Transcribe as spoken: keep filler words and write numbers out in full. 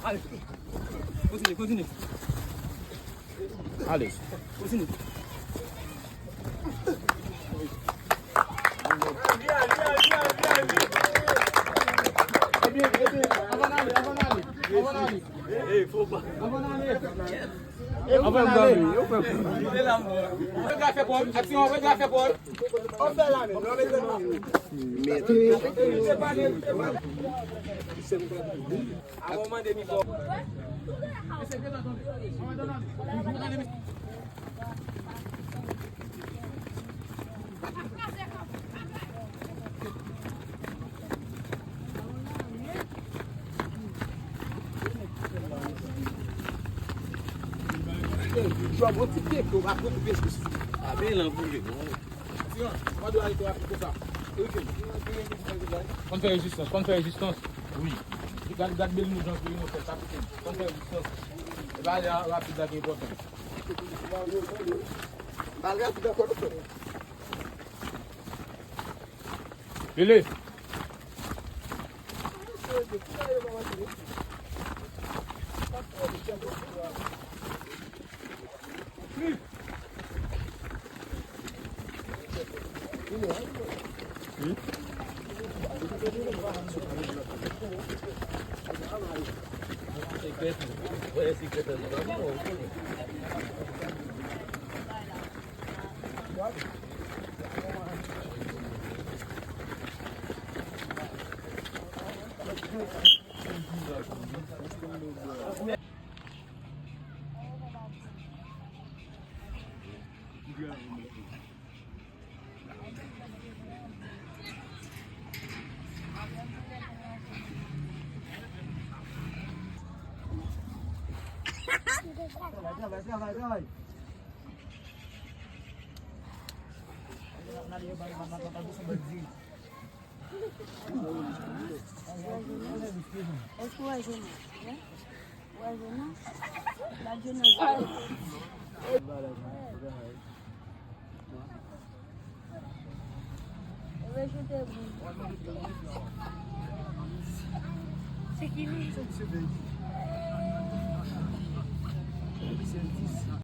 Kontinye, kontinye. Ale. Kontinye. Ebyen, ebyen, anvan n ale, anvan n ale, anvan n ale. Anvan n ale. Anvan n ale. Regard fè Paul, aksyon, regard fè Paul. Mèt. Jòb, yon ti pye ke w ap rekoupe sou. A, men lan boule, non. Konn fè rezistans, konn fè rezistans. Wi. Gad, gad bèl nou jan pou nou fè kapitèn. Konn fè rezistans. E pa ale rapid la ki enpòtan. Pa ale rapid ankò, doktè. Lele. Travay, travay, travay, travay. Èske w wè Jonas? Wè Jonas? Gad Jonas. Rejete boul. Se ki li?